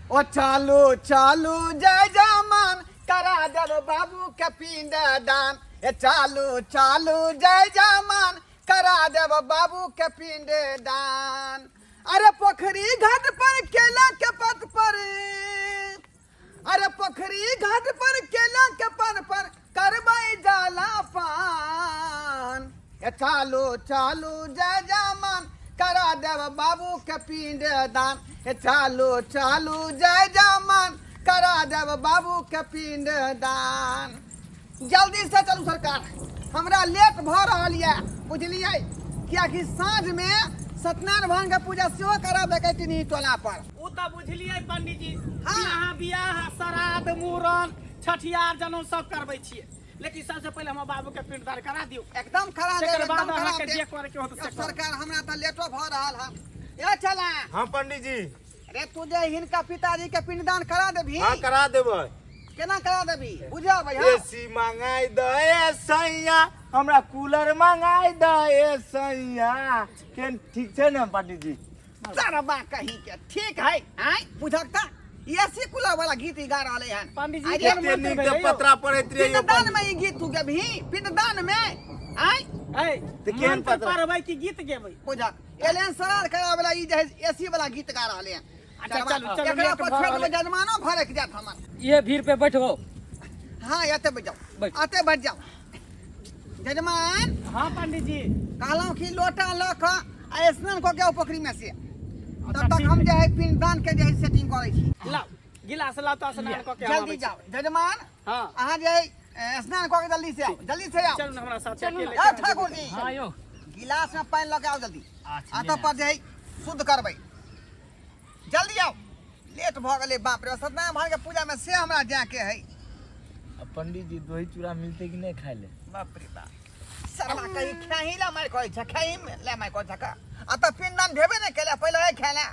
ओ चालू चालू जय जमान करा देब बाबू के पिंड दान। ए चालू चालू जय जमान करा देब बाबू के पिंड दान। अरे पोखरी घाट पर केला के पत पर, अरे पोखरी घाट पर केला के पन पर करबै जाला पान। ए चालू चालू जय जमान करा देब बाबू के पिंड दान। ए चालू चालू जय जमान करा देब बाबू के पिंड दान। जल्दी से चलू सरकार, हमरा लेट भऽ रहल यऽ, बुझलियै? कियाकि साँझ में सत्यनारायण भगवान के पूजा सेहो करब टिनही टोला पर। ओ तऽ बुझलियै पंडीजी। हाँ। कि अहाँ बियाह, श्राद्ध, मूड़न, छठियार, जनउ सब करबै छियै, लेकिन सबसे पहिले हमर बाबू के पिंडदान करा दियौ। एकदम करा देब, तकर एकदम बाद करा अहाँके देब। जे करे के होत से करब। सरकार, हमरा तऽ लेटो भऽ रहल है। ए चला। हाँ पंडीजी। अरे तू जे हिनका पिताजी के पिंडदान करा देबही? हाँ, करा देबै। केना करा देबही बुझाबै? हाँ। एसी मंगाई दे सैया, हमरा कूलर मंगाई दे सैया। केन ठीक छै ने पंडीजी? सरबा कहीं के ठीक है। आय बुझक त एसी कूलर वाला गीत ही गा रहले हन। पंडीजी, आइ केहन एते मंत्र नीक भेलै तऽ यौ? पतरा पढ़ैत रहियै यौ पिंडदान में पंडीजी। ई गीत तू गेबही पिंडदान में? आय ऐ, तऽ केहन मंत्र पतरा? पढ़बै कि गीत गेबै? बुझक एलेन सरार करा वाला ई जे एसी वाला गीत गा रहले हन। अच्छा, चलू, चलू, एकरा लेट पर भऽ छोड़ रहल देबै, जजमानो भरक जात हमर। ये भीड़ पे बैठबो। हाँ, एते बैठ जाओ। बैठ। एते बैठ जाओ जजमान। हाँ पंडीजी। कहलहुँ कि लोटा लऽ कऽ आ स्नान कऽ के आउ पोखरी में से, तब तक ठीक हम है। जे है पिंडदान के जे है सेटिंग करै छी। लाउ गिलास लाउ तऽ स्नान कऽ के हम जल्दी आबै छी। जाओ जजमान। हाँ। अहाँ जे है स्नान कऽ के जल्दी से आओ, जल्दी से आओ। चलू ने हमरा साथ। चलू ने। अकेले आओ केना ठाकुर जेबै? जी। हाँ यौ। गिलास में पानि लऽ के आओ जल्दी। अच्छा, आ तब पर जे है शुद्ध करबै, जल्दी आओ, लेट भऽ गेलै। बाप रे, सत्यनारायण भगवान के पूजा में से हमरा जाके है। आ पंडीजी, दही चूड़ा मिलतै कि नहि खाय ले? बाप रे बाप, सरवा कहीं खेही ला मार कहै छै, खेही ला मार कहै छै का। आ तऽ पिंडदान भेबे नहि केलै, पहिले है खेला।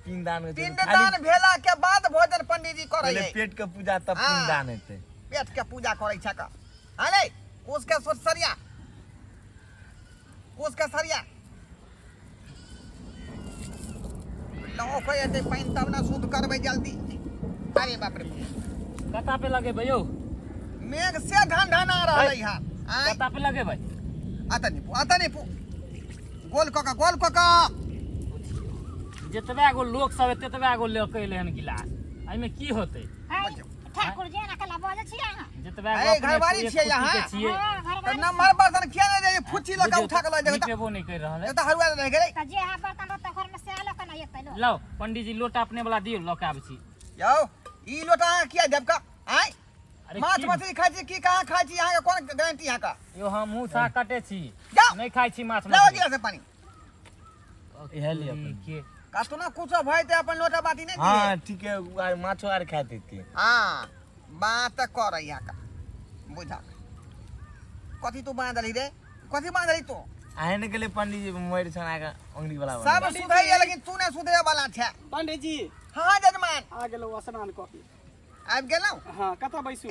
पिंडदान होइ छै तऽ पिंडदान खाली भेला के बाद भोजन पंडीजी करै पहिले है। पेट के पूजा तब हाँ। पिंडदान हेतै। पेट के पूजा करै छै का। अरे उसके सोच सरिया, उसके सरिया लौ एतै पानि तब ने शुद्ध करबै जल्दी। अरे बाप रे। कता पे लगेबै यौ? मेघ से ढन ढना रहलै हन। आँय? कता पे लगेबै? आता निपू, आता निपू, गोल कऽ कऽ, गोल कऽ कऽ। जतबे गो लोक सब एते ततबे गो लऽ के एलै हन गिलास, एहिमे की होतै? है, ठाकुर जी, एना कला बजै छियै अहाँ? जतबे गो है, अपने घरवारी एक छियै कुट्टी के अहाँ। छियै। हँ, तऽ घरवारी। नम्हर बर्तन किया नहि जाइए? फुच्ची लऽ कऽ बुझियौ उठा कऽ लऽ तऽ जेबै तऽ निपेबो नहि करि रहल है। तऽ हरुआ रहि गेलै। तऽ जे अहाँ बर्तन रहतै घरमे सएह लऽ कऽ ने एतै लोक। लाउ पंडीजी, लोटा अपने वाला दियौ, लऽ के आबै छी। यौ, ई लोटा अहाँ किया देब का? आँय? अरे माछ की मछली खाइ छी की कहाँ खाइ छी? अहाँके कोन गारंटी अहाँके? यौ, हमहूँ साग काटे छी। जाउ। नहि खाइ छी माछ लाउ मछली। गिलास में पानी। इएह लिअ। के कतनो कुछो भऽ जेतै, अपन लोटा बाटी नहि हाँ दियै। ठीक है, आर माछो आर खाइत हेतै। हाँ, बात करै अहाँके बुझक। कथी तू बाँधलही रे? कथी बाँधलही तू? अहें ने गेलै पंडीजी मरि छना के अंगुरी वाला सब बनेने। सुधैया, लेकिन तू नहि सुधरे वाला छै। पंडीजी। हाँ जजमान। आ गेलहुँ स्नान कऽ के। आबि गेलहुँ? हाँ, कतऽ बैसू?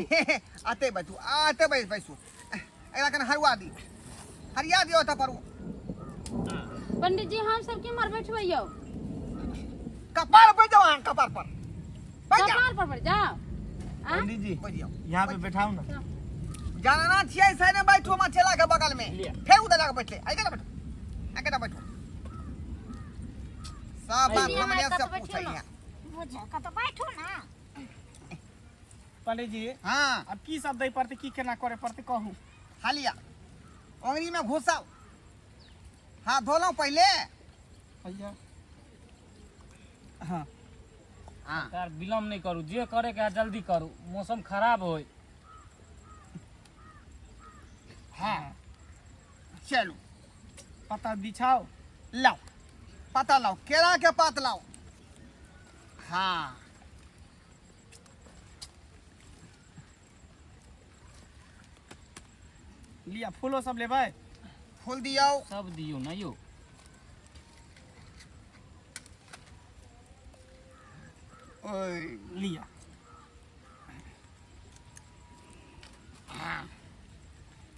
अते बैठू, अते बैस, बैसू। एकरा कने हरुआ दी, हरिया दियौ ओतऽ पर। पंडित जी, हम सब केम्हर बैठबै यौ? कपार पर जाओ अहाँ, कपार पर बैठ जाओ। कपार पर बैठ जाओ आ? पंडीजी, बैठ जाओ। यहाँ पे बैठाओ ना। जानना छियै से ने बैठू हमर चेला के बगल में। लिअ। फेर उधर जाके बैठले। आइ गेला बैठू, आइ गेला बैठू। सब बात जी, हमरे हमरा से कतऽ पूछै बैठियौ है। बुझ, कतऽ बैठू ने। पंडीजी। हाँ। आब की सब दै पड़तै, की केना करे पड़तै, कहू। हालिया ओंगरी में घुसाउ। हाथ धोलहुँ पहिले? भैया, हाँ। हाँ। यार, विलम्ब नहि करू, जे करे के है जल्दी करू, मौसम खराब होय। हाँ चलू। पता बिछाओ। लाओ पता, लाओ केरा के पात लाओ। हाँ। लिअ, फूलो सब लेबै? फूल दियौ। सब दियौ ने यौ। ओय। लिअ।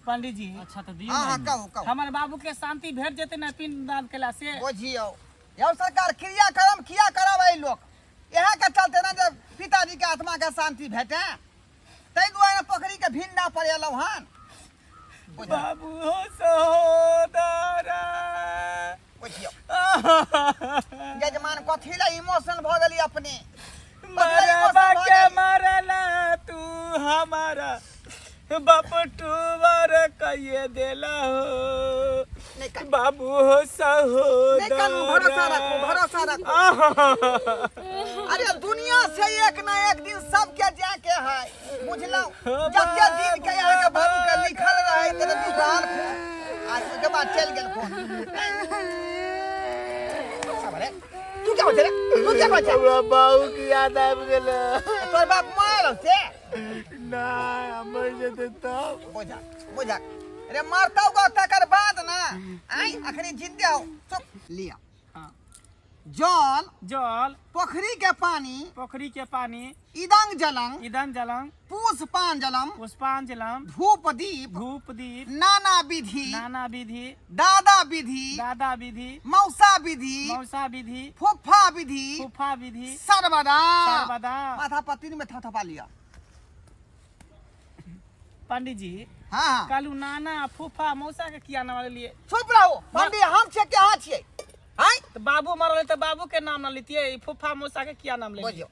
पंडीजी। अच्छा तऽ दियौ हाँ ने हाँ एहिमे। कहू, कहू। हमर बाबू के शांति भेट जेतै ने पिंडदान केला से? बुझियौ यौ सरकार, क्रियाक्रम किया करब? एहि लोक इएह के चलते आत्मा के शांति भेटे, ताहि दुआरे पोखरी के भिंडा पर एलहुँ हन। बाबू हो सहोदरा। बुझियौ यजमान, कथी लए इमोशन भऽ गेली अपने? मरबा के मरला तू हमारा बाप टूवर कहिए देला हो। नहीं कानू। बाबू हो सहोदरा। नहीं कानू, भरोसा रखो, भरोसा रखो। अरे दुनिया से एक ना एक दिन सबके जाके है, बुझलहुँ? जते दिन के यहाँ के बाबू के लिखल रहे तेरे दुकान खून आ ओहिके बाद चलि गेल खून। अरे तू क्या बचे रे? तू क्या बचे? हमरा बाबू के याद आबि गेल। तोर बाप मरल से? नहि, हम मरि जेतै तब। बुझा बुझा रे, मरतौ गो तकर बाद ना। आई अखनी जिंदे हो, चुप। लिया। हाँ। जल। जल। पोखरी के पानी। पोखरी के पानी। इदंग जलंग। इदन जलंग। पुष्पांजलम। पुष्पांजलम। धूप दीप। धूप दीप। नाना विधि। नाना विधि। दादा विधि। दादा विधि। मौसा विधि। मौसा विधि। फुफा विधि। फूफा विधि। सर्वदा। सर्वदा। माथा पर तीन में थपथपा लिया। पंडित जी। हाँ हाँ। कालू नाना फूफा मौसा के किया नाम लिए? चुप रहो पंडित, हम छियै कि अहाँ छियै? आँय? तो बाबू मरल तऽ बाबू के नाम न लितियै, ई फूफा मौसा के किया नाम लेलियै? बुझियौ,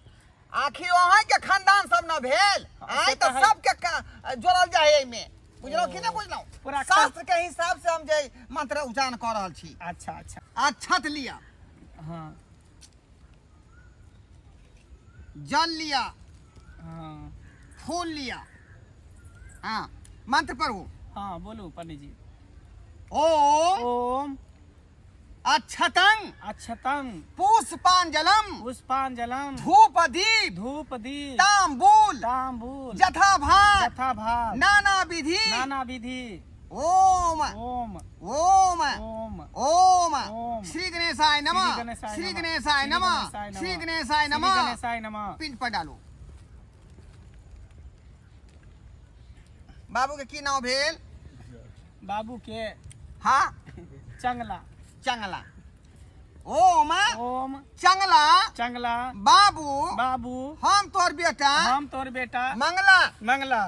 आखिर अहाँ के खानदान सब न भेल? हाँ, आँय? से तऽ तऽ है। सबके जोड़ल जाइ है एहिमे, बुझलहुँ कि नहि बुझलहुँ? पूरा शास्त्र के हिसाब से हम जे मंत्र उच्चारण कऽ रहल छी। अच्छा अच्छा। अक्षत लिअ। हाँ। जल लिअ। हाँ। फूल लिअ। हाँ, मंत्र पढ़ू। हाँ, बोलू पंडित जी। ओम। ओम। अक्षतंग। अक्षतंग। पुष्पांजलम। पुष्पांजलम। धूप दीप। धूप दीप। तांबूल। तांबूल। यथा भात। यथा भात। नाना विधि। नाना विधि। ओम। ओम। ओम। ओम। ओम। ओम। श्री गणेशाय नमः। श्री गणेशाय श्री नमः। गणेशाय श्री नमः। गणेशाय श्री नमः। गणेशाय श्री नमः। गणेशाय नमः। पिंड पर डालू। बाबू के की नाम भेल? बाबू के? हाँ। चंगला। चंगला। ओम। ओम। चंगला। चंगला। बाबू। बाबू। हम तोर बेटा। हम तोर बेटा। मंगला। मंगला।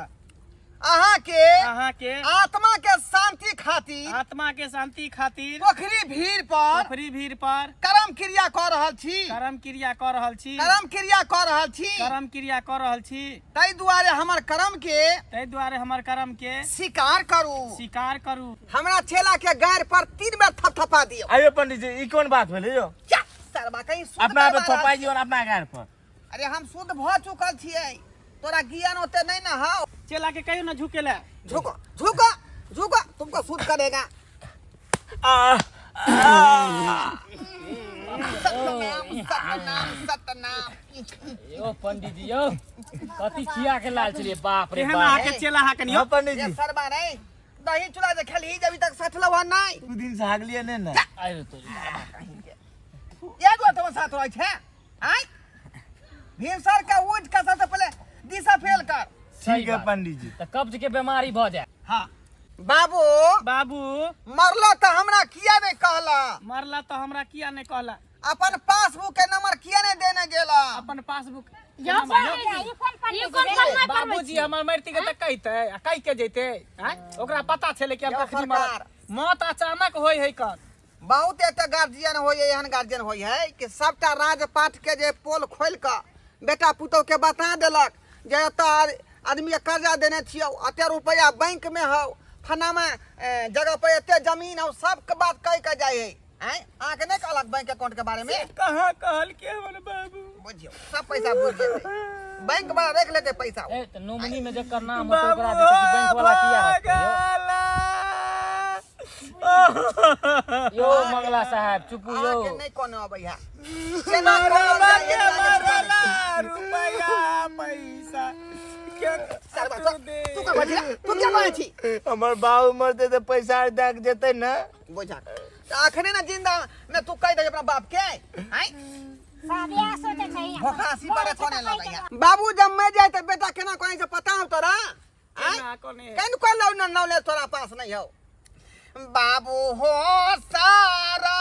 अहाँ के। अहाँ के। आत्मा के शांति खातिर। आत्मा के शांति खातिर। पोखरी भीड़ पर। पोखरी भीड़ पर। कर्म क्रिया कऽ रहल छी। कर्म क्रिया कऽ रहल छी। कर्म क्रिया कऽ रहल छी। कर्म क्रिया कऽ रहल छी। ताहि दुआरे हमर कर्म के। ताहि दुआरे हमर कर्म के। स्वीकार करू। स्वीकार करू। हमरा चेला के गाड़ पर 3 बेर थपथपा दियौ। आइयो पंडित जी, ई कोन बात भेलै यौ? क्या सरबा कहीं शुद्ध अपना पे करबा रहल थपाइ छी। दियौ अपना गाड़ पर। अरे हम शुद्ध भऽ चुकल छियै, तोरा ज्ञान ओते नहीं ना हौ। चेला के कहियो ना झुके ला। झुको झुको झुको, तुमको शुद्ध करेगा। आ सतनाम सतनाम सतनाम। यो पंडित जी यो, कथी खिया के लाल छलियै, बाप रे केहन बाप। अहाँ के चेला हा कनियो? हाँ पंडित ये जी। सरबा नहीं, दही चूड़ा जे खेलही अभी तक सठलौ हन नहीं। दू दिन से हागलियै नहि ने। आइ तोरी। एक गो तो साथ रहै छै। आय भिनसर के उठ के सबसे पहले दिशा फेल कर। ठीक है बात। पंडित जी। तऽ कब्ज के बीमारी भऽ जाय। हाँ बाबू। बाबू। मरलो तऽ हमरा किया नहीं कहला? मरला तऽ हमरा किया नहि कहला? अपन पासबुक के नंबर किया नहीं देने गेला? अपन पासबुक। यौ पंडित जी, ई कोन पंडित ई कोन जी? पन्ना पढ़बै बाबूजी छी? हमर मरती के तऽ कहिते आ कहि के जैते। आँय, ओकरा पता छलै कि हम यौ कखनी मरब। सरकार। मौत अचानक होइ है कर। बहुत एते गार्जियन होइ है, एहन गार्जियन होइ है कि सबटा राजपाट के जे पोल खोलि कऽ बेटा पुतोह के बता देलक जे एतऽ आदमी के कर्जा देने छियौ, एते रुपैआ बैंक में हौ, फलाना जगह पर एते जमीन हौ, सबके बात कहि के जाइ है। आँय, अहाँके नहि कहलक बैंक अकाउंट के बारे में? कहाँ कहलकै हमर बाबू? बुझियौ, सब पैसा बुझि जेतै, बैंक वाला रख लेतै पैसा। ए तऽ नॉमिनी में जकर नाम होतै ओकरा देतै कि बैंक वाला किया रखतै यौ? यौ मंगला साहब चुपू यौ। अहाँके नहि कोनो अबै है, केना कहल जाय एकरा के छुपा दै। रुपया पैसा के सरबा, तू का कहै छी रे? तू क्या कहै छी? हमर बाबू मरतै तऽ पैसा आर दए के जेतै ने। बुझा तऽ अखने ने जिंदा में तू कहि दे अपना बाप के। आँय, सब इएह सोचै छै। भोकासी पर कोने लगैया। बाबू जब मर जाए तऽ बेटा केना कहै छै पता हौ तोरा? आँय? केना कोने? केन कहलौ न नॉलेज तोरा पास नहीं हौ। बाबू हो सारा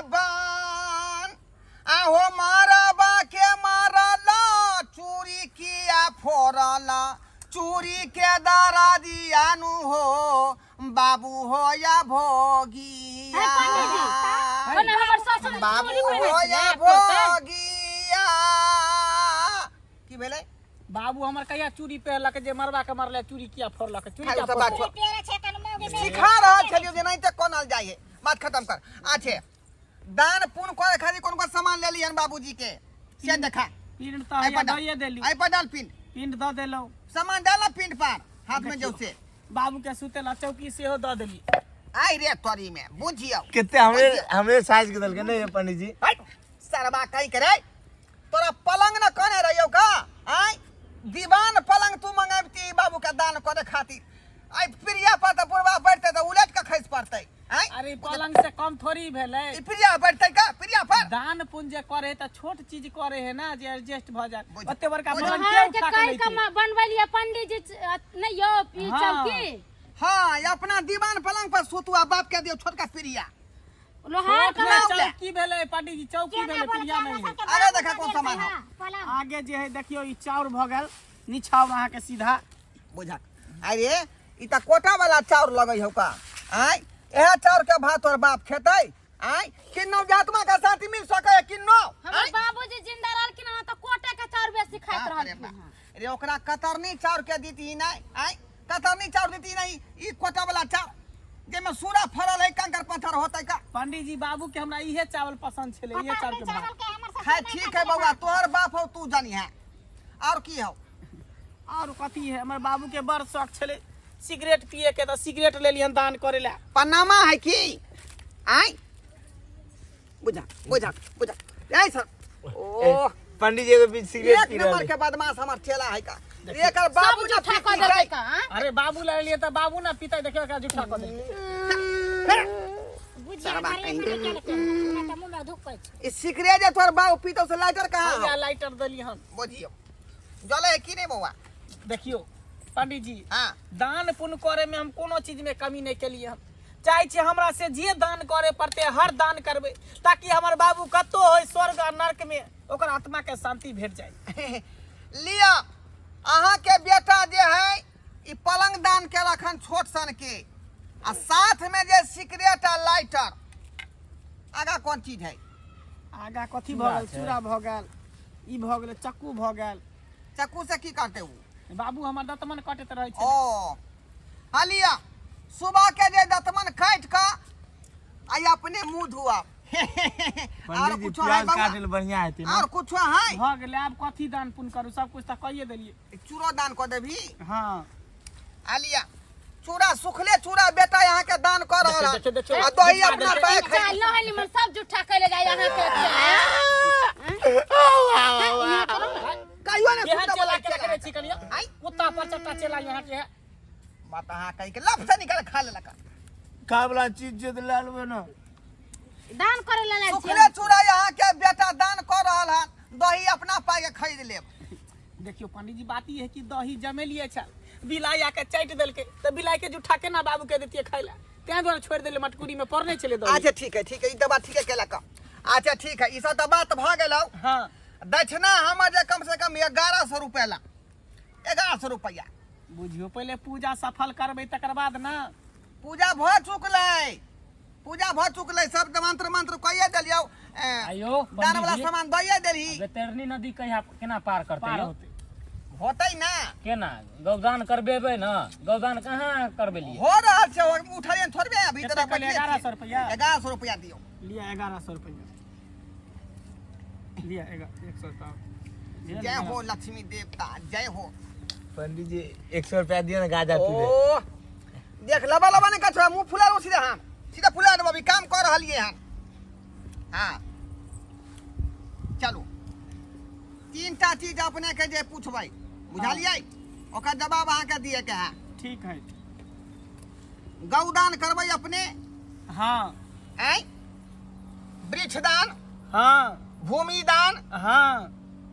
बन आहो मारबा के मारला चूरी की फोड़ला चूड़ी के दारा दियानु हो बाबू हो या भोगिया हे पंडीजी, ओना हमर ससुर बाबू चूड़ी पहिरै हो या छलै, फोड़तै। भोगिया की भेलै बाबू हमर कहिया चूड़ी पहिरलक जे मरबा के मरले चूड़ी किया फोड़लक चूड़ी खाइ किया ओ सब बात फोड़तै? छोड़। पेरे छै कन मौगी मेरे। सिखा रहल छलियो जे नहीं ते कोनल जाइ है बात खत्म कर अच्छे दान पुण्य करे खातिर कोन कोन सामान ले लिहन बाबूजी के से देखा पिंड तऽ एहि हैया पर डाल दइए देली एहि पर डाल पिंड पिंड दऽ देलहुँ सामान डाल ना पिंड पर हाथ में जो से बाबू के सुते ला चौकी सेहो दऽ देली आई रे तोरी में बुझियो कते हमरे हमरे साइज के देलकै नहीं पंडित जी हट सरबा कहीं करे तोरा पलंग न कने रहियो का आय दीवान पलंग तू मंगाबती बाबू के दान करे खातिर आई प्रिया पर त बुढ़वा बैठते त उलट के खसि पड़तै आय अरे पलंग से कम थोड़ी भेलै ई प्रिया बैठतै का प्रिया पर दान पुण्य जे करे तऽ छोट चीज करे है ना जे एडजस्ट भऽ जाए बुझ- ओते बड़का बुझ- पलंग के लोहार के उठा के कहि लैतै? के बनबेलियै पंडीजी नहि यौ ई हाँ। चौकी हाँ ये अपना दीवान पलंग पर सुतू आ बाप के दियो छोटका प्रिया लोहार छोट के में नाम ले। चौकी भेलै पंडीजी चौकी केना भेलै बोल प्रिया के नहीं हमरा सबके आगे बाबू देखा दऽ कोन देलकै सामान हौ। हँ, पलंग आगे जे है देखियौ ई चाउर भऽ गेल निछाउर अहाँके सीधा बुझक अरे ई त कोटा वाला चाउर लगै हौ का आय इएह चाउर के भात तोर बाप खेतै आय किन्नो जातमा के शांति मिल सकै है किन्नो हमर बाबूजी जिंदा रहलखिन हँ तऽ कोटे के चाउर बेसी खाइत बाप रे रहलखिन बाप। हँ रे ओकरा कतरनी चाउर के दीती नहीं आय कतरनी चाउर दीती नहीं ई कोटा वाला चाउर जेमे सूरा फरल है कंकर पत्थर होतै का पंडीजी बाबू के हमरा इहे चावल पसंद छलै इहे चावल कतरनी के भात चावल के हमर ससुर खैर नहि ठीक है खाइत बउआ तोहर बाप हौ तू जानी है और की हौ और कथी है हमर बाबू के बड़ शौक छलै सिगरेट पिए के तऽ सिगरेट लेलियन दान करे ला पनामा है की आय बुझा बुझा बुझा ऐ सर ओ पंडित जी के बीच सिगरेट एक पी नंबर रहल के बदमाश हमर चेला है का एकर सब बाबू ना जूठा कऽ पीती देलकै है का आँय? अरे बाबू ले लिए तऽ बाबू ना पीतै देखियौ एकरा जूठा कऽ देलकै बुझिया सरबा घरे कहीं। में निकाल के हमरा तऽ मुँह में धुकै छै ई सिगरेट जे तोहर बाबू पीतो से लाइटर कहाँ हैया हौ लाइटर देली हन बुझियो जले है की नहीं बउआ देखियौ पंडीजी जी हाँ दान पुण्य करे में हम कोनो चीज में कमी नहीं केलिए हम चाहे छी हमरा से जे दान करे पड़ते हर दान करबै ताकि हमर बाबू कतौ होय स्वर्ग आ नर्क में ओकर आत्मा के शांति भेट जाए लिअ अहाँ के बेटा जे है ई पलंग दान केलक हन छोट सन के आ साथ में जे सिगरेट आ लाइटर आगा कोन चीज है आगा कथी भऽ गेल चूड़ा भऽ गेल ई भऽ गेल चक्कू भऽ गेल चक्कू से की करते उ बाबू हमर दतमन कटैत रहै छै ओ हाँ लिअ सुबह के जे दतमन काटि कऽ आ ई अपने मुंह धुआ आर पंडित जी कुछो है प्याज बउआ काटे ले बढ़िया हेतै ना आर कुछो है भऽ गेलै आब कथी दान पुण्य करू सब कुछ तऽ कहिए देलियै चूड़ो दान कऽ देबही हँ आ लिअ चूड़ा सुखले चूड़ा बेटा यहाँ के दान कर रहल देखियो, देखियो, हन। आ दही अपना पाए चाल खाइ नहली मन सब जूठा कैले जाय अहाँ के कहियो ने केहन सुनते चेला बोला के रखने छी कनिया आइ कुत्ता पर चट्टा चेला यहाँ के है बात अहाँ कहि के लफ से निकाल खा लेलक खाय वाला चीज जे तऽ लए लेबै ने दान करे ला लायल सुखले छियै चूड़ा यहाँ के बेटा दान कर रहल हन दही अपना पाए के खरीद लेब देखियो पंडित जी बात ई है कि दही जमेलिए छल बिलाई आके चाटि देलकै तऽ बिलाई के जूठा केना बाबू के देतियै खाय लए तें दुआरे छोड़ि देलियै मटकुरी में पड़ने छलै दही अच्छा ठीक है ठीक है ई तऽ बात ठीके केलक अच्छा ठीक है ई सब तऽ बात भऽ गेलौ हँ दक्षिणा हमर जे कम से कम 1100 रुपया ला 1100 रुपया बुझियो पहिले पूजा सफल करबै तकर बाद ना पूजा भऽ चुकलै पूजा भऽ चुकलै सब तऽ मंत्र मंत्र कहिए देलियौ ए, आयो दान वाला पंडीजी सामान दइए देलही बेतरनी नदी कहिया केना पार करतै पार यौ होतै होतै ना केना गौदान करबेबै ने गौदान कहाँ करबेलियै हो रहल छै उठलियै थोड़बे अभी कते तऽ कहलियै? 1100 रुपैआ? 1100 रुपया दियौ लिअ 1100 रुपैआ लिअ 100 रुपैआ जय हो लक्ष्मी देवता जय हो पंडित जी 100 रुपया दियो ना गाजा पीबे ओ देख लबा लबा नहीं कछुआ मुंह फुला लो सीधा हम सीधा फुला देबो अभी काम कर रहलिए हन हाँ चलू तीन टा चीज अपने के जे पूछबै बुझलियै ओकर जवाब अहाँके दिए के है ठीक है गौदान करबै अपने हाँ आँय वृक्षदान हाँ भूमिदान हाँ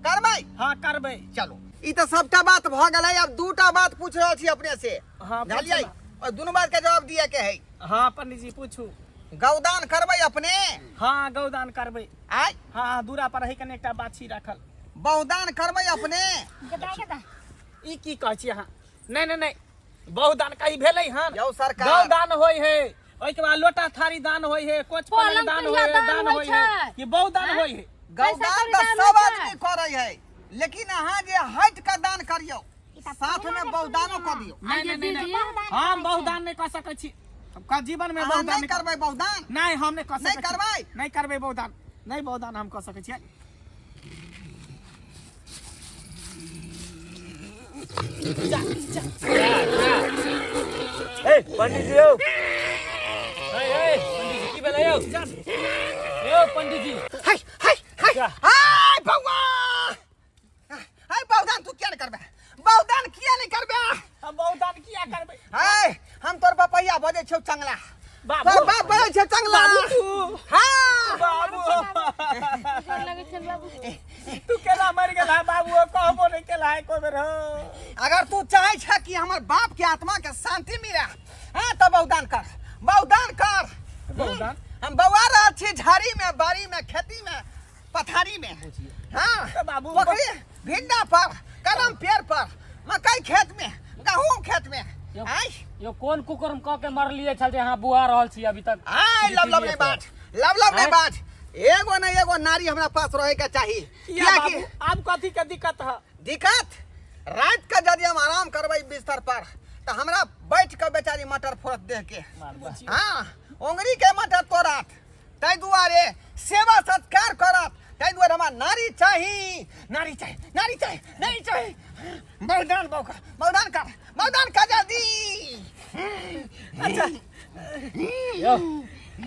करबै हाँ करबै चलू ई तऽ सबटा बात भऽ गेलै आब दूटा बात पूछ रहल छी अपने से हाँ, पूछू बुझलियै ना। और दुनू बात के जवाब दिए के है हाँ पंडित जी पूछू गौदान करबै अपने हाँ गौदान करबै आय हाँ हाँ दूरा पर है कने एकटा बाछी राखल बहुदान करबै अपने गदा गदा ई की कहै छी अहाँ? नहि नहि नहि, बहु दान कहीं भेलै हन? यौ सरकार। गौ दान होइ है, ओहिके बाद लोटा थारी दान होइ है, कोच पलंग पलंग दान पिढ़िया होइ है, दान दान होइ होइ है छै। कि बहु दान होइ है? गौदान पैसा तऽ कौड़ी दान सब होइ छै। आदमी करै है, लेकिन अहाँ जे हटि कऽ दान करियौ, साथ में बहुदानो कऽ दियौ। नहि नहि नहि नहि, बहुदान हम बहुदान नहि कऽ सकै छी। हम जीवन में अहाँ बहुदान नहि नहि करबै बहुदान? नहि, हम नहि कऽ नहि सकै छी। करबै? नहि करबै बहुदान, नहि बहुदान हम कऽ सकै छियै। ए पंडित जी यौ। ए ए पंडित जी, की भेलै यौ? यौ पंडित जी। हाय हाय हाय। जा। हाय बौआ, हाय, बहुदान तू किया नहि करबै? बहुदान किया नहि करबै? हम बहुदान किया करबै? हाय, हम तोर बपैया बजै छौ चंगला। बाबू। तोर बाप बजै छौ चंगला। बाबू तू। हाँ। बाबू। गोर लगै छै बाबू। तू केना मरि गेल है बाबू? कहबो नहि केला है एको बेर हो। अगर तू चाहे छ कि हमर बाप के आत्मा के शांति मिले, हाँ, तो बहुदान कर, बहुदान कर। बहुदान? हम बौआ रहल छी झाड़ी में, बाड़ी में, खेती में, पथारी में, हाँ, तऽ बाबू। पोखरी भिंडा पर, कदम पेड़ पर, मकई खेत में, गहूम खेत में। यौ। आय। यौ, कोन कुकर्म कऽ के मरलियै छल जे अहाँ बुआ रहल छी अभी तक? आय, लव लव नहीं बाज, लव लव नहीं आँय? बाज। एगो न एगो नारी हमरा पास रहे के चाही। किया? किया कि बाबू, आब कथी के दिक्कत है? दिक्कत, रात के यदि हम आराम करबै बिस्तर पर तऽ हमरा बैठ के बेचारी मटर फोड़त देह के, हाँ, ओंगरी के मटर तोड़त। ताहि दुआरे सेवा सत्कार करत, ताहि दुआरे हमरा नारी चाही, नारी चाही, नारी चाही, नारी चाही। बहुदान, बहु बहुदान कर, बहुदान कर जल्दी। अच्छा। यौ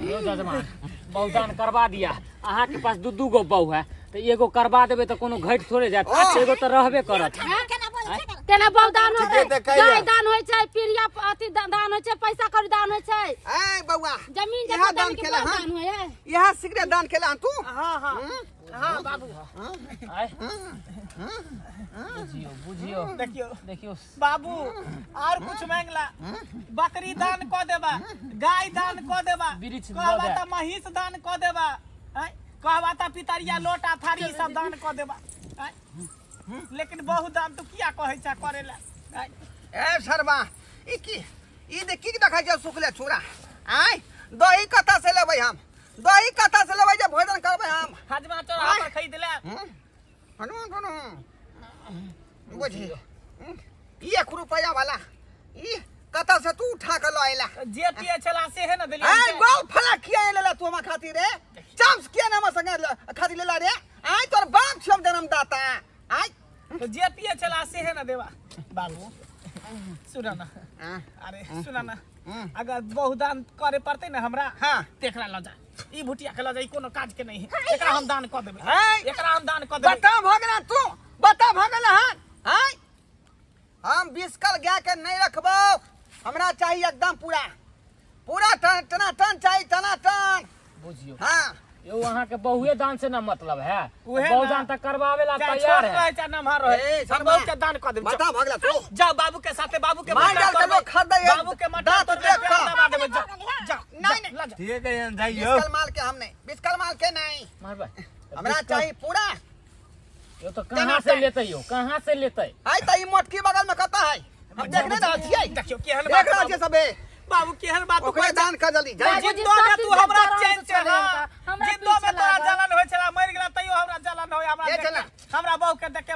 यौ जजमान, बहुदान करवा दिया। अहाँके पास दू दू गो बहु है तऽ एगो करवा देबै तऽ कोनो घटि थोड़े जायत? एगो तऽ रहबे करत। केना बहुदान ठीके होतै? तऽ कहिया। गाय दान होइ छै, पीढ़िया अथी दान होइ छै, पैसा कौड़ी दान होइ छै, ऐ बौआ, जमीन इएह जगह दान दान के केला बहुत हन? दान होइ है। इएह सिगरेट दान केला हन तू? हाँ हाँ हाँ बाबू। आँय? बुझियौ, बुझियौ। देखियौ। देखियौ। बाबू, आर कुछ मांगला, बकरी दान कऽ देबा, गाय दान कऽ देबा, वृक्ष दऽ कहबा दे। तऽ महींस दान कऽ देबा, आँय? कहबा तऽ पितरिया लोटा थारी सब दान कऽ देबा, आँय? लेकिन बहुत दान तू किया कहै छ करे ला, आँय? ए शर्मा, ई की, ई दे की देखै छै सुखले चूड़ा? आँय, दही कतऽ से लेबै हम? दही कतऽ से लेबै जे भोजन करबै हम? हजमा चौराहा पर खरीद ले। हनुमान हनुमान, बुझी, 1 रुपया वाला ई कतऽ से तू उठा के लऽ अयला? जे पिए छला से है ना देलियै। आय, गोल फला किया लेला तू हमरा खातिर रे? चांस किया ना हमरा संगे खातिर लेला रे? आय, तोर बाप छियौ जन्मदाता। आय। तो जे पिए छला से है ना देवा। बाबू, सुना ना। अरे सुना ना, अगर बहुदान करे पड़ते ना हमरा, हाँ। ते एकरा लऽ जा, ई भुटिया के लऽ जा, ई कोनो काज के नहीं है, एकरा हम दान कऽ देबै। है। एकरा हम दान कऽ देबै। बता भऽ गेला तू, बता भऽ गेला। हन आय, हम बिस्कल गाय के नहीं रखबो, हमरा चाहिए एकदम पूरा पूरा टन टना टन चाहिए, टना टन। बुझियौ। हाँ। यौ, अहाँके बहुए दान से ना मतलब है? उहे ना। बहुदान तऽ करवावे ला चाहे तैयार छोट है। रहे चाहे नमहर रहे, ए, हम शर्मा। बहू के दान कऽ देबै। बता भऽ गेला तू। जाओ बाबू के साथे, बाबू के मार मटन डाल के तोड़बै। लोग खरीदै है। बाबू के मटन दाँत तोड़बै, देख प्यार कऽ। दबा देबै। जाओ जाओ। नहीं, नहीं। लऽ जाओ। ठीक है, जाइयो। बिस्कल माल के हम नहीं, बिस्कल माल के नहीं। मारबै। हमरा चाहिए पूरा। यौ, तऽ कहाँ से लेतै यौ, कहाँ से लेतै? आइ तऽ ई मोटकी बगल में कतऽ है? हम देखने रहल छियै। देखियौ केहन देख बात। रहल छियै सबे। बाबू, केहन बात तू ओकरे कहै दान कर जल्दी जा। बाबूजी, जिंदो में सब तू चीज हमरा के चैन दौरान छै। हाँ। हमरा जिंदो में पीछे तोरा लागल। जलन होइ छला, मरि गेला तैयो हमरा जलन होइ, हमरा के देख के- जलन? हमरा बहू के देख के।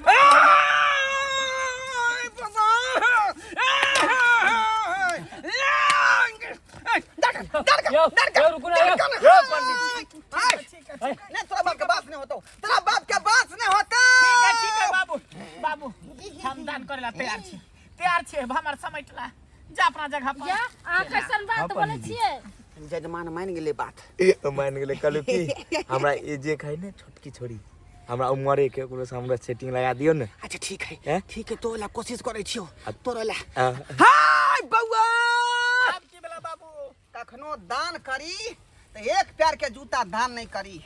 यौ, यौ, रुकू ना, यौ। नहीं, तोरा बाप के बास नहीं होतो, तोरा बाप के बास नहीं होता। ठीक है, ठीक है बाबू, बाबू, हम दान करे ला तैयार छी, तैयार छी। हमर समेटला जा अपना जगह पर। या अहाँ कैसन बात बोलै छियै? जजमान मान गेलै बात। मान गेलै। कहलू कि हमरा ई जे खाइ ने छोटकी छोरी, हमरा उमरे के, ओकरो से हमरा सेटिंग लगा दियौ ने। अच्छा, ठीक है। हैं? ठीक है, तोरा ला कोशिश करै छियौ, तोरा ला। आ, हाय बौआ। आब की भेला बाबू? कखनो दान करी तऽ एक पैर के जूता दान नहीं करी,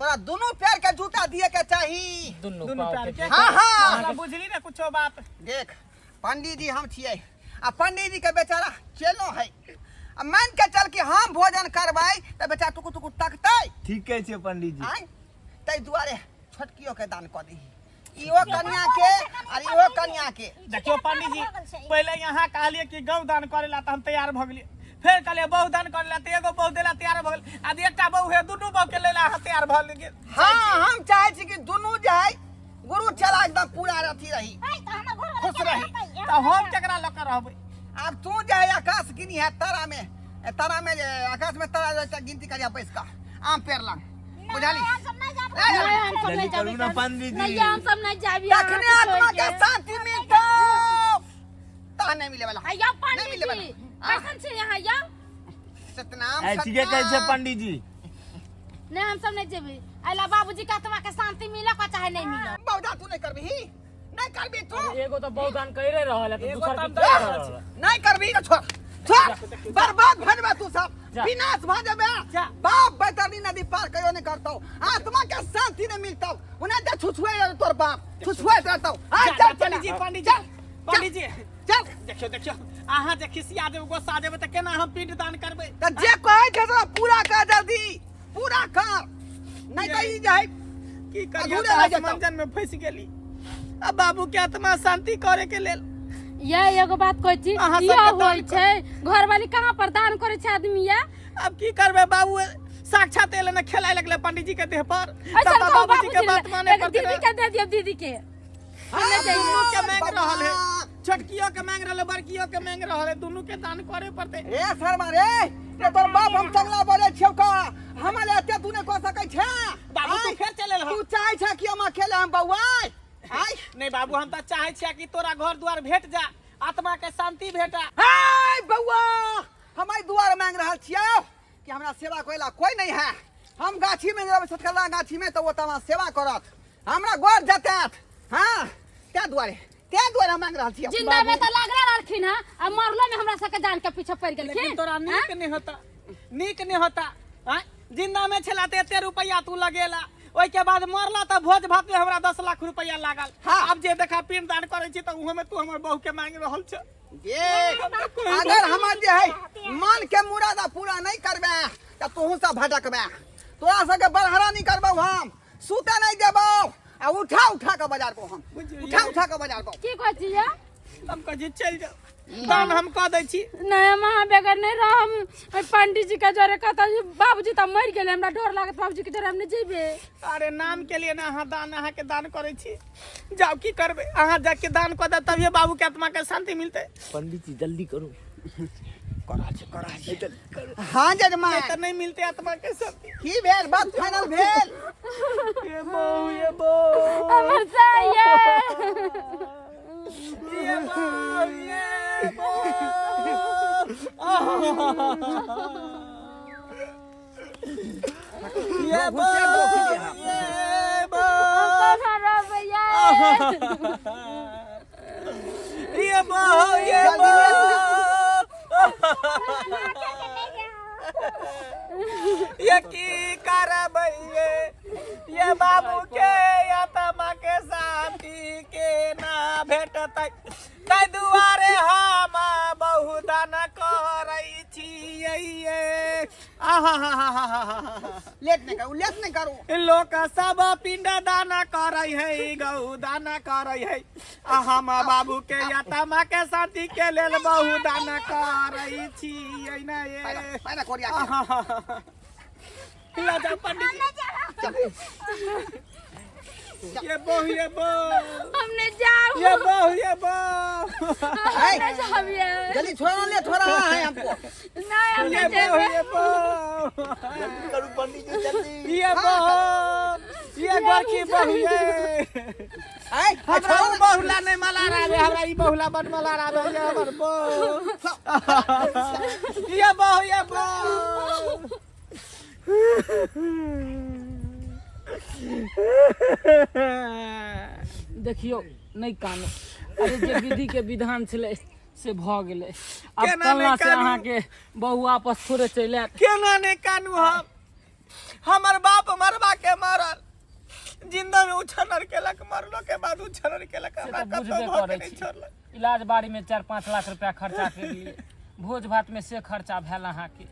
तोरा दुनू पैर के जूता दिए के चाही। दुनू दुनू पाँव पैर के। के। हाँ, हाँ। हमरा बुझली ने कुछो बात। देख, पंडित जी हम छियै आ पंडित जी के बेचारा चेलो है, आ मान के चल कि हम भोजन करबै तऽ बेचारा टुकु टुकु तकतै। ठीक कहै छियै पंडीजी। आँय, ताहि दुआरे छोटकियो के दान कऽ दही। इहो कन्या के और इहो कन्या के। देखियो पंडित जी, पहले यहाँ कहलिए कि गौ दान करेला त हम तैयार भ गेलिए, फेर कहलिए बहु दान करेला त एगो बहु देला तैयार भ गेल, आ एकटा बहु है दुनू बहु के लेला अहाँ तैयार भ गेल। हाँ, हम चाहे छी कि दुनू जे है गुरु चला एकदम पूरा अथी रही, खुश रही, त हम केकरा लऽ के रहबै? आब तू जे है आकाश गिनी है तारा में, तारा में जे आकाश में तारा रहता गिनती करिया बैस का आम पेड़ लग, बुझाली? नहीं, हम सब नहीं जल्दी करू जाबे। ना पंडित जी। नहीं, हम सब नहीं जाबे। तखने आत्मा के शांति मिलतो, ता नहीं मिले वाला। आया नहीं मिले पंडित वाला। जी, कैसन छै यहाँ यौ? सतनाम ऐ ठीके कहै छै सतनाम। पंडित जी। नहीं, हम सब नहीं जेबे। अला बाबूजी के आत्मा के शांति मिले का चाहे नहीं मिले। बौदा तू नहीं करबी, नहीं करबी तू। एगो तो बहु दान करे रहल है, तो एगो दूसर तो की हम कर दे रहल रहल है। नहीं करबी तो छोड़ छोड़, बर्बाद भऽ जेबे तू सब, जा। विनाश भऽ जेबे। जा। बाप बैतरणी नदी पार कहियो नहीं करतौ, आत्मा के शांति नहीं मिलतौ। उन्हें जे छुछुए रहतौ तोर बाप छुछुए रहतौ। आ जा, चल जा, चल पंडित जी, पंडित जी, चल, पंडित जी, चल। देखियो देखियो, अहाँ जे खिसिया देबै गोस्सा देबै तऽ केना हम पिंड दान करबै? तऽ जे कहै छै से पूरा कर, जल्दी पूरा कर, नहीं तऽ ई जे है की करियै, अधूरे रहि जेतौ। मंजन में फंसि गेली। अब बाबू के आत्मा शांति करे के लेल ये एगो बात कहै छी, अहाँ इहो सबके दान होइ छै, घरवाली कहाँ पर दान करै छै आदमी या? अब की करबै बाबू, साक्षात एले ने खेलाय लगले पंडित जी के देह पर। ऐसा तब कहू बाबूजी के बाबूजी बात माने एक पड़तै। दीदी के दे दियौ, दीदी के। हाँ, दुनू के मांग रहल है, छोटकियो के मांग रहल है, बड़कियो के मांग रहल है, दुनू के दान करे पड़तै। रे शर्मा रे, रे तोर बाप हम चंगला बोले छियौ का, हमरा ले एते तू नहीं कह सकै छे। बाबू तू फेर चलि एलहऽ। तू चाहै छे कि हम अकेले हम बौआइ? आइ नहीं बाबू, हम तऽ चाहै छियै कि तोरा घर दुआर भेट जा, आत्मा के शांति भेटा। हाय बौआ, हम एहि दुआर मांग रहल छियौ कि हमरा सेवा करै ला कोई नहीं है। हम गाछी में रहबै, सतकला गाछी में, तऽ ओ तऽ हमरा सेवा करत, हमरा घर जतैत। हाँ, तै दुआरे, तै दुआरे हम मांग रहल छियौ। जिंदा में तऽ लागले रहलखिन हँ, आ मरलो में हमरा सबके जान के पीछे पड़ि लेकिन गेलखिन। तोरा नीक नहीं होता, नीक नहीं होता। आँय? जिंदा में छला तऽ एते रुपैआ तू लगेला, ओहि के बाद मरला तऽ भोज भात में हमरा 10 लाख रुपैआ लागल। हाँ। आब जे देखा पिंड दान करै छी तऽ ओहो में तू हमर बहू के मांगि रहल छ। देख, अगर हमर जे है मन के मुराद पूरा नहीं करबे तऽ तोहू सब भटकबे, तोरा सबके बड़हरा नहीं करबौ, हम सुते नहीं देबौ, आ उठा उठा के बजारबौ हम, उठा उठा के बजारबौ। की कहै छी ये? हम कहै छी चलि जाउ, दान हम कऽ दै छी। नहीं, हम अहाँ बगैर नहीं रहम। ओहि पंडित जी के जरे कहता बाबूजी तऽ मरि गेलै, हमरा डर लागत बाबूजी के जरे हम नहीं जेबै। अरे नाम के लिए ना अहाँ दान, अहाँ के दान करै छी, जाउ की करबै, अहाँ जाके दान कऽ देब तभिए बाबू के आत्मा के शांति मिलतै। पंडित जी जल्दी करू। हाँ जजमान, नहीं तऽ नहीं मिलतै आत्मा के शांति। की भेल बात फाइनल भेल? ये बहू, ये बहू, हमर सैया, ये बहू, ये बहू। ये बहू, ये बहू, कोना रहबै ये? ये बहू, ये बहू। ये की करबै ये, ये बाबू के आत्मा के शांति के ना भेटतै, ताहि दुआरे हम बहु दान करै छियै ये। आहा लेट नहीं करू, लेट नहीं करू। लोक सब पिंड दान करै है, गौ दान करै है, आ हम बाबू के आत्मा के शांति के लेल बहु दान करै छियै ना ये। पैरा कोरिया के। ला जाओ पंडित जी। ये बहु, ये बहु, हम नहीं जाब, ये बहु, ये बहु, हम नहीं जाब ये। जल्दी छोड़ा ले, थोड़ा है हमको। नहीं, हम ये नहीं बहु, जेबै। ये बहु, जल्दी करू पंडित जी जल्दी। ये बहु, ये गोरकी बहु, ये आय हमरा उ बहुला नहीं मला रहा, हमरा ई बहुला बड मला रहा, ये हमर बहु, ये बहु, ये बहु। देखियौ नहीं कानू, अरे जे विधि के विधान छलै से भऽ गेलै, आब केना नहि कलना से कानू? अहाँके बहु आपस थोड़े चलि आयत। केना नहीं कानू हम? हमर बाप मरबा के मरल, जिंदा में उछलर केलक, मरलो के बाद उछलर केलक, से हमरा तऽ कतौ बुझबे भऽ के करै नहीं छी। छोड़लक। इलाज बाड़ी में 4-5 लाख रुपया खर्चा केलिए, भोज भात में से खर्चा भेल अहाँके।